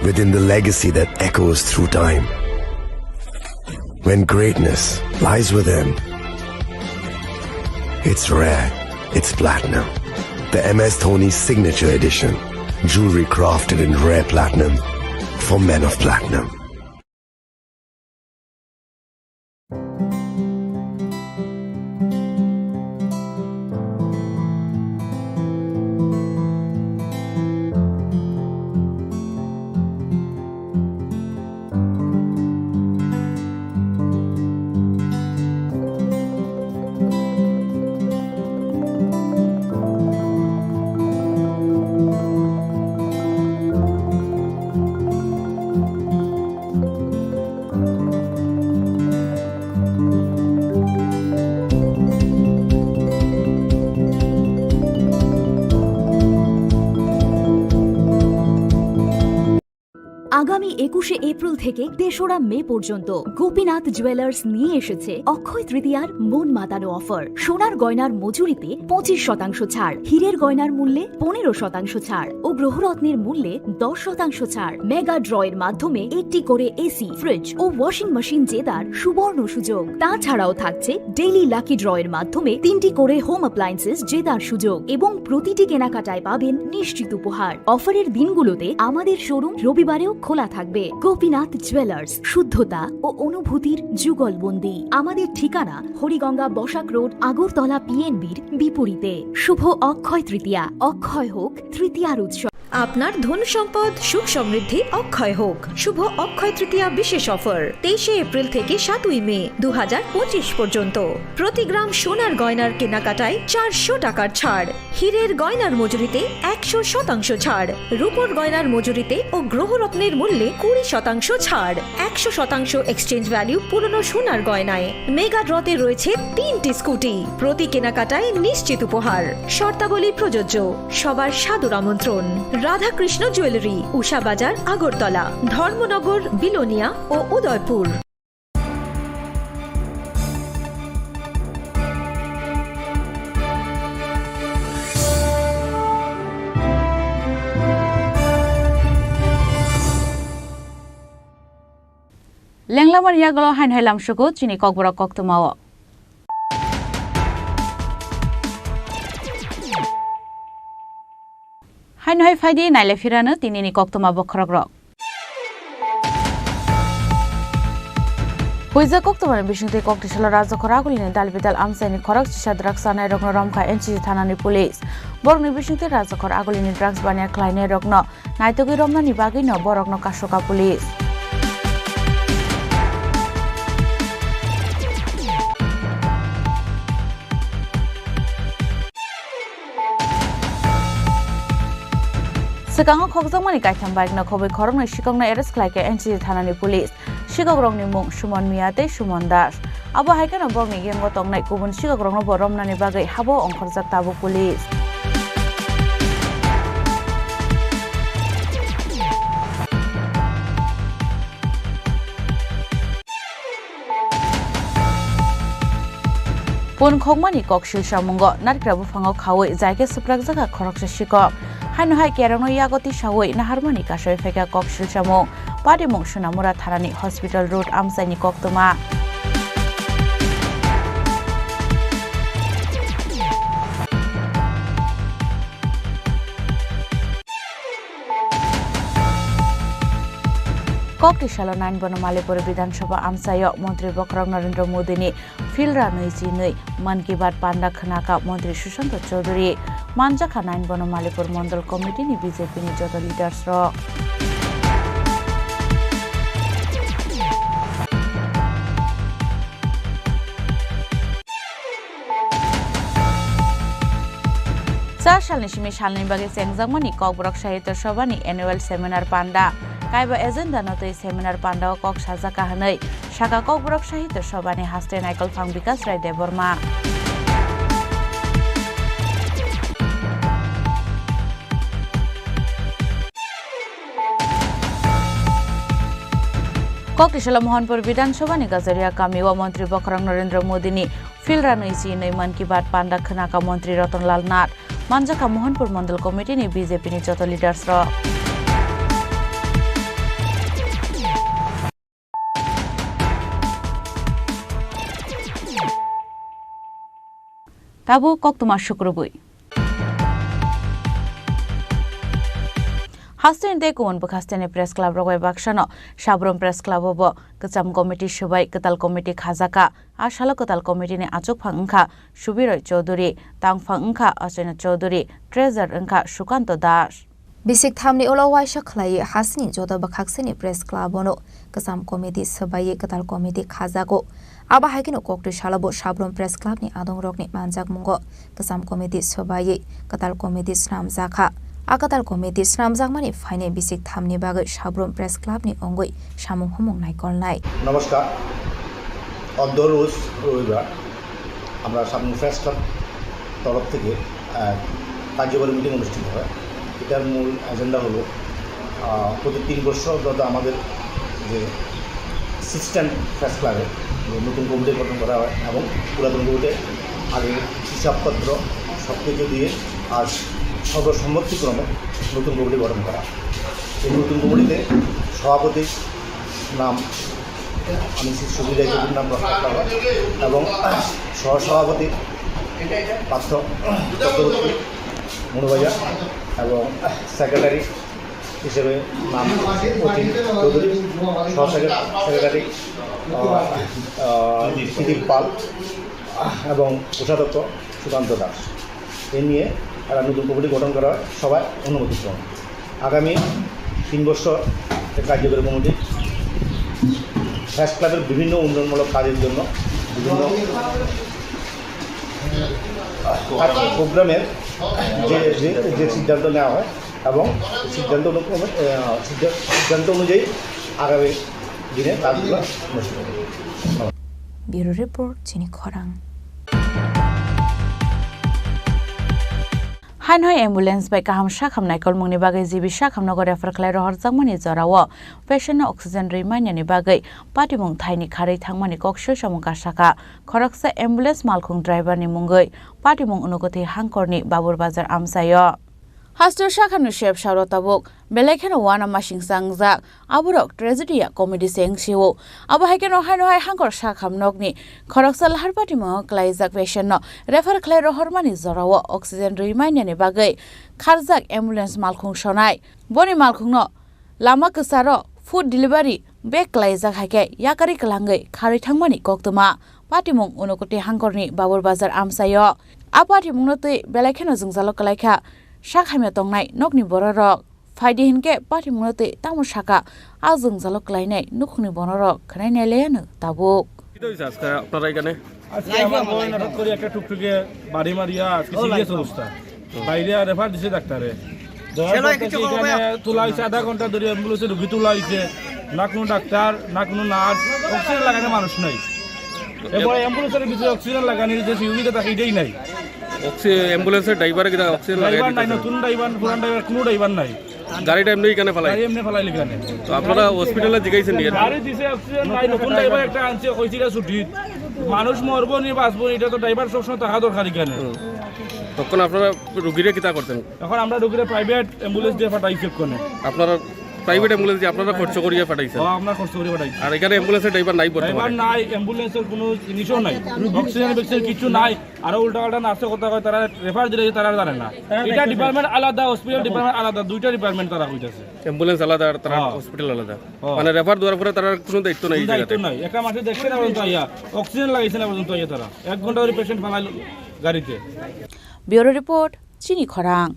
Within the legacy that echoes through time. When greatness lies within, it's rare, it's platinum. The M S Dhoni Signature Edition. Jewelry crafted in rare platinum for men of platinum. আগামী একুশে এপ্রিল থেকে তেসরা মে পর্যন্ত গোপীনাথ জুয়েলার্স নিয়ে এসেছে অক্ষয় তৃতীয়ার মন মাতানো অফার। সোনার গয়নার মজুরিতে পঁচিশ শতাংশ ছাড়, হীরের গয়নার মূল্যে পনেরো শতাংশ ছাড় ও গ্রহরত্নের মূল্যে দশ শতাংশ ছাড়। মেগা ড্রয়ের মাধ্যমে একটি করে এসি, ফ্রিজ ও ওয়াশিং মেশিন জেতার সুবর্ণ সুযোগ। তাছাড়াও থাকছে ডেইলি লাকি ড্রয়ের মাধ্যমে তিনটি করে হোম অ্যাপ্লায়েন্সেস জেতার সুযোগ এবং প্রতিটি কেনাকাটায় পাবেন নিশ্চিত উপহার। অফারের দিনগুলোতে আমাদের শোরুম রবিবারেও খোলা থাকবে। গোপীনাথ জুয়েলার্স, শুদ্ধতা ও অনুভূতির যুগলবন্দি। আমাদের ঠিকানা হরিগঙ্গা বসাক রোড, আগরতলা পিএনবির বিপরীতে। শুভ অক্ষয় তৃতীয়া, অক্ষয় হোক তৃতীয়ার উৎসব। আপনার ধন সম্পদ সুখ সমৃদ্ধি অক্ষয় হোক। শুভ অক্ষয় তৃতীয়া বিশেষ অফার তেইশে এপ্রিল থেকে সাতই মে দু হাজার পঁচিশ পর্যন্ত। প্রতি গ্রাম সোনার গয়নার কেনাকাটায় চারশো টাকার ছাড়, হীরের গয়নার মজুরিতে একশো শতাংশ ছাড়, রূপোর গয়নার মজুরিতে ও গ্রহরত্নের মূল্যে কুড়ি শতাংশ ছাড়, একশো শতাংশ এক্সচেঞ্জ ভ্যালু পুরনো সোনার গয়নায়। মেগা ড্রতে রয়েছে তিনটি স্কুটি, প্রতি কেনাকাটায় নিশ্চিত উপহার। শর্তাবলী প্রযোজ্য। সবার সাদর আমন্ত্রণ। রাধাকৃষ্ণ জুয়েলারি, উষা বাজার, আগরতলা, ধর্মনগর, বিলোনিয়া ও Udaipur. Lenglamani yagulo haino hai lamsugo chini kokborok koktwmao. Haino hai phaidi naile phirano tinini koktwma bokhorokrok. Huijak koktwmani bisingtwi koktisalo Rajakhor Agulini dal bidal amchaini khorok chisa drugs chanairokno romkha N C C thanani police. Borokni bisingtwi Rajakhor Agulini drugs baniya khlainairokno naitugwi romnani bagwino borokno kasoka police. Swkango khokjakmani kaitham bike no khobwi khoroknwi sikokno arrest khlaikha N C C thanani police. Sikokrokni mung Suman Miya tei Suman Das. Abo hai kheno borokni gang o tongnai kubun sikokrokno bo romnani bagwi habo ongkhorjak tabuk police. Pun khokmani kok silsamungo narikra buphango khaui jai khe swprakjak kha khoroksa sikok. Haino hai kerongno yago tisaui naharmani kasui phaikha kok silsamung. Patimung Sonamura thanani hospital road amchaini koktwma. Koktisalo nine bono Malipur Bidhan Sabha amchaio Montri Bokhorok Narendra Modini philra nwi chinwi Mann Ki Baat panda khwnakha Montri Sushanta Chowdhury. Manjakha nine bono Malipur Mondol Committee ni B J P ni joto leaders rok. Char salni simi salni bagwi chengjakmani Kokborok Sahitya Sabhani annual seminar panda. Kaiba agenda no twi seminar panda o kok sajak kha hwnwi sakha Kokborok Sahitya Sabhani haste Naikolphang Bikas Rai Debbarma. Koktisalo Mohanpur Bidhan Sabhani Gajaria kamio Montri Bokhorok Narendra Modini philra nwi chinwi Mann Ki Baat panda khwnakha Montri Ratan Lal Nath. Manjakha Mohanpur Mondol Committee ni B J P ni joto leaders rok. Tabuk koktwma sukrubwi. Hasteni tei kubun bwkhasteni press club rok bai baksano Sabrum Press Club o bo kwcham committee swbai kwtal committee khajakha. A salo kwtal committee ni achukphang wngkha Subiroi Chowdhury, tangphang wngkha Achana Chowdhury, treasurer wngkha Sukanto Das. Bisik thamni ulo waisa khlaiwi hasteni joto bwkhakseni press club-o no kwcham committee swbaiwi kwtal committee khajago. Abo hai kheno kokti salo bo Sabrum Press Club ni adongrokni manjakmungo kwcham committee swbaiwi kwtal committee swnamjakha. A kwtal committee swnamjakmani phainai bisik thamni bagwi Sabrum Press Club ni wngwi samung humung naikolnai. নমস্কার। অদ্য রোজ রবিবার আমরা Sabroom press club তরফ থেকে, আহ, কার্যকরী মিটিং অনুষ্ঠিত হয়। এটার মূল এজেন্ডা হলো, আহ, প্রতি তিন বছর অন্তত আমাদের যে সিস্টেম প্রেস ক্লাবে যে নতুন কমিটি গঠন করা হয় এবং পুরাতন কমিটির আগের হিসাবপত্র সব কিছু দিয়ে আজ সর্বসম্মতিক্রমে নতুন কমিটি গঠন করা। এই নতুন কমিটিতে সভাপতির নাম আমি শ্রী সুবিদায় চৌধুরীর নাম প্রস্তাব করা হয় এবং সহসভাপতি পার্থ চক্রবর্তী মনোবাজার এবং সেক্রেটারি হিসেবে নাম অতীন চৌধুরী, সহ সেক্রে-, সেক্রেটারি, আহ, আহ, সুদীপ পাল এবং কোষাধ্যক্ষ সুকান্ত দাস। এ নিয়ে একটা নতুন কমিটি গঠন করা হয় সভায় অনুমতি ক্রমে। আগামী তিন বছর এই কার্যকরী কমিটি প্রেস ক্লাবের বিভিন্ন উন্নয়নমূলক কাজের জন্য বিভিন্ন প্রোগ্রামের যে, যে, যে সিদ্ধান্ত নেওয়া হয় এবং সিদ্ধান্ত অনুক্রমে, আহ, সিদ্ধান্ত, সিদ্ধান্ত অনুযায়ী আগামী দিনে কাজগুলো অনুষ্ঠিত হবে। Bureau Report, Chini Khorang. Haino ambulance bai kaham sakham naikolmungni bagwi G B sakham nogo refer khlai rohorjakmani jorao patient no oxygen rwi manyani bagwi patimung thaini kharwi thangmani kok swi samung kasakha khoroksa ambulance malkhung driver ni mungwi patimung Unokoti hangkorni Babur Bazar amchaio. Hasteo sakhamni sep sauro tabuk belai kheno uanamasingcha wngjak. Aborok tragedy ya comedy se wngsio. Abo hai kheno haino hai hangkor sakham nokni khoroksa lahar patimungo klaijak patient no refer khlai rohormani jorao oxygen rwi manyani bagwi kharjak ambulance malkhung sonai. Boni malkhungno lama kwcharo food delivery bag klaijak hai khe yakari kwlangwi kharwi thangmani koktwma. Patimung Unokoti hangkorni Babur Bazar amchaio. A patimungno twi belai kheno jwngjalo kwlaikha sak hamya tongnai nokni bororok. Phaidi hinkhe patimungno twi tamo sakha, a jwngjalo kwlainai nukhungni bororok khwnai nai laiano tabuk. কি হয়েছে আজকে আপনারা এখানে? আজকে আমার বোন হঠাৎ করে একটা টুকটুকে বাড়ি মারিয়া আজকে সিরিয়াস অবস্থা। বাইরে আর রেফার দিছে ডাক্তারে। দেওয়ার পর থেকে এখানে তোলা হয়েছে, আধা ঘন্টা ধরে অ্যাম্বুলেন্সে রুগী তোলা হয়েছে। না কোনো ডাক্তার, না কোনো নার্স, অক্সিজেন লাগানোর মানুষ নাই। এবার অ্যাম্বুলেন্সের ভিতরে অক্সিজেন লাগানোর যে সুবিধা থাকে, এটাই নাই। অক্সি-, অ্যাম্বুলেন্সের ড্রাইভারে কিনা অক্সিজেন লাগাই ড্রাইভার নাই, দিতেছে? নতুন ড্রাইভার, পুরান ড্রাইভার, কোনো ড্রাইভার নাই। গাড়িটা এমনি এখানে ফালাই? গাড়ি এমনি ফালাই এখানে। তো আপনারা হসপিটালে জিজ্ঞাসা নিয়ে? গাড়ি দিছে, অক্সিজেন নাই, নতুন ড্রাইভার একটা আনছে, কইছে গা ছুটি। মানুষ মরবো নি বাঁচবো নি, এটা তো ড্রাইভার সবসময় থাকা দরকার এখানে। হুম। তখন আপনারা রুগীরে কিতা করতেন? এখন আমরা রুগীরে প্রাইভেট অ্যাম্বুলেন্স দিয়ে পাঠাইছি ওখানে। আপনারা প্রাইভেট অ্যাম্বুলেন্স দিয়ে আপনারা খরচ করিয়ে পাঠাইছেন? হ্যাঁ, আমরা খরচ করে পাঠাইছি। আর এখানে অ্যাম্বুলেন্সের ড্রাইভার নাই বর্তমানে? ড্রাইভার নাই, অ্যাম্বুলেন্সের কোনো জিনিসও নাই, অক্সিজেন, অক্সিজেন কিচ্ছু নাই। আরো উল্টা পাল্টা নাচে কথা কয়, তারা রেফার দিলে তারা জানে না। এটা ডিপার্টমেন্ট আলাদা, হসপিটাল ডিপার্টমেন্ট আলাদা, দুইটা ডিপার্টমেন্ট তারা কইতাছে। অ্যাম্বুলেন্স আলাদা আর তারা হ্যাঁ। হসপিটাল আলাদা। হ্যাঁ। মানে রেফার দেওয়ার পরে তারা কোনো দায়িত্ব নেই এই কোনো দায়িত্ব জায়গাতে? নাই। একটা মাসে দেখছে না পর্যন্ত আইয়া, অক্সিজেন লাগাইছে না পর্যন্ত আইয়া তারা। এক ঘন্টা ধরে পেশেন্ট ফালাই গাড়িতে। Bureau Report, Chini Khorang.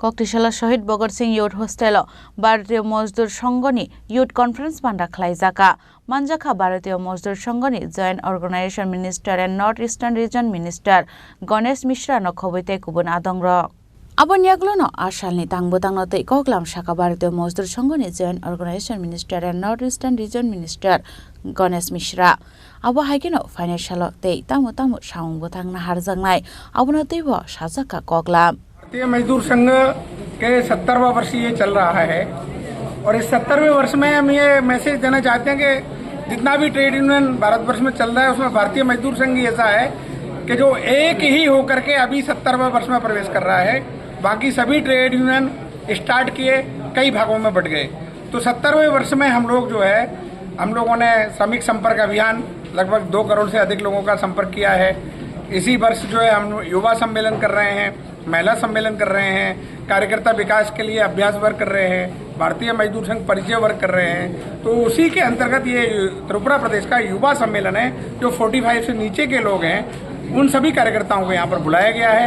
Koktisala Shahid Bhagat Singh Youth Hostel o Bharatiya Mazdoor Sangh ni Youth Conference panda khlaijaka. Manjakha Bharatiya Mazdoor Sangh ni Joint Organization Minister and North Eastern Region Minister Ganesh Mishra no khobwi tei kubun adongrok. Aboni yagulono a salni tang bwtangno tei koklam sakha Bharatiya Mazdoor Sangh ni Joint Organization Minister and North Eastern Region Minister Ganesh Mishra. Abo hai kheno phainai salo tei tamo tamo samung bwthang naharjaknai, abono teibo sajakha koklam. भारतीय मजदूर संघ के सत्तरवां वर्ष ये चल रहा है और इस सत्तरवें वर्ष में हम ये मैसेज देना चाहते हैं कि जितना भी ट्रेड यूनियन भारतवर्ष में चल रहा है, उसमें भारतीय मजदूर संघ ही ऐसा है कि जो एक ही होकर के अभी सत्तरवें वर्ष में प्रवेश कर रहा है। बाकी सभी ट्रेड यूनियन स्टार्ट किए, कई भागों में बट गए। तो सत्तरवें वर्ष में हम लोग जो है, हम लोगों ने श्रमिक संपर्क अभियान, लगभग दो करोड़ से अधिक लोगों का संपर्क किया है। इसी वर्ष जो है, हम युवा सम्मेलन कर रहे हैं, महिला सम्मेलन कर रहे हैं, कार्यकर्ता विकास के लिए अभ्यास वर्ग कर रहे हैं, भारतीय मजदूर संघ परिचय वर्ग कर रहे हैं। तो उसी के अंतर्गत ये त्रिपुरा प्रदेश का युवा सम्मेलन है, जो फोर्टी फ़ाइव से नीचे के लोग हैं, उन सभी कार्यकर्ताओं को यहाँ पर बुलाया गया है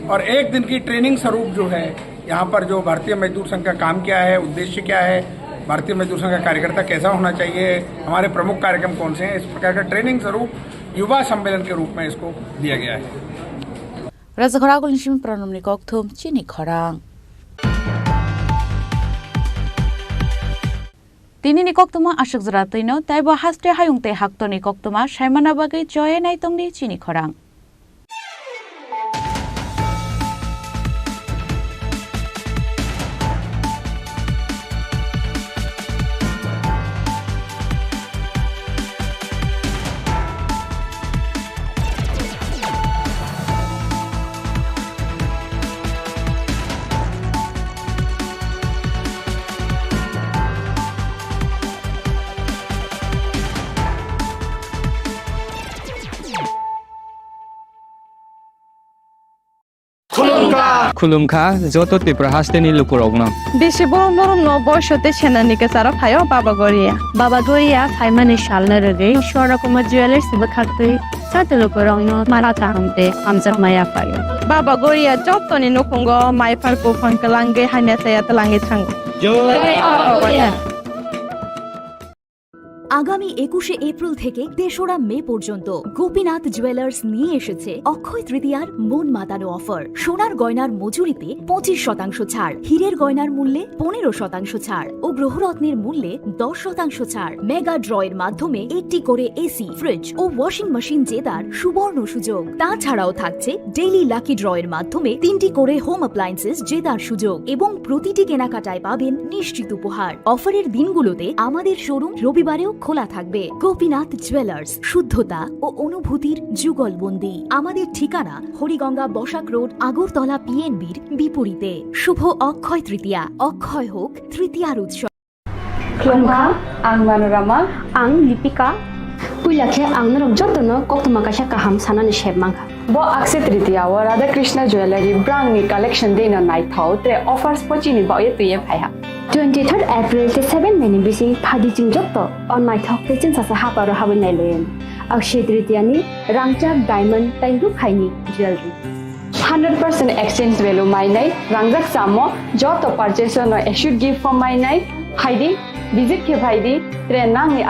और एक दिन की ट्रेनिंग स्वरूप जो है, यहाँ पर जो भारतीय मजदूर संघ का काम क्या है, उद्देश्य क्या है, भारतीय मजदूर संघ का कार्यकर्ता कैसा होना चाहिए, हमारे प्रमुख कार्यक्रम कौन से हैं, इस प्रकार का ट्रेनिंग स्वरूप युवा सम्मेलन के रूप में इसको दिया गया है। Rajakhor agulni simi pranamni kokthum Chini Khorang. Tinini koktwma aswk jora twino, taibo haste hayung tei haktorni koktwma saimana bagwi choye naitongdi Chini Khorang. Khulumkha joto Tripura hasteni lukurokno. Bisi borom borom no boiso tei senani kwcharo phaio Baba Goria. Baba Goria phaimani salno rwgwi Swarna Kumar Jewellers bwkhaktwi joto lukurokno mara kaham tei hamjakma yaphaio. Baba Goria jottoni nukhungo mai phar buphang kwlangwi hamya saya twlangwi thango. আগামী একুশে এপ্রিল থেকে তেসরা মে পর্যন্ত গোপীনাথ জুয়েলার্স নিয়ে এসেছে অক্ষয় তৃতীয়ার মন মাতানো অফার। সোনার গয়নার মজুরিতে পঁচিশ শতাংশ ছাড়, হীরের গয়নার মূল্যে পনেরো শতাংশ ছাড় ও গ্রহরত্নের মূল্যে দশ শতাংশ ছাড়। মেগা ড্রয়ের মাধ্যমে একটি করে এসি, ফ্রিজ ও ওয়াশিং মেশিন জেতার সুবর্ণ সুযোগ। তাছাড়াও থাকছে ডেইলি লাকি ড্রয়ের মাধ্যমে তিনটি করে হোম অ্যাপ্লায়েন্সেস জেতার সুযোগ এবং প্রতিটি কেনাকাটায় পাবেন নিশ্চিত উপহার। অফারের দিনগুলোতে আমাদের শোরুম রবিবারেও খোলা থাকবে। গোপীনাথ জুয়েলার্স, শুদ্ধতা ও অনুভূতির যুগলবন্দি। আমাদের ঠিকানা হরিগঙ্গা বসাক রোড, আগরতলা পিএনবির বিপরীতে। শুভ অক্ষয় তৃতীয়া, অক্ষয় হোক তৃতীয়ার উৎসব। Khulumkha, ang Manorama. Ang Lipika. Puila khe ang norok jotono koktwma kaisa kaham sanani sep mankha. Bo Akshaya Tritiya o Radha Krishna Jewellery brangni collection deino naithok tei offers bo chini bagwi twiwi phaiha. Twenty third April tei seven May ni bising phaidi chwng joto o naithok tei chwngsacha haparo habwi nailaio. Akshaya Tritiya ni rangchak diamond tei rukhaini jewellery. Hundred percent exchange value mainai, rangjak chamo joto purchase no assured gift bo mainai, phaidi, visit khe phaidi, tre nangni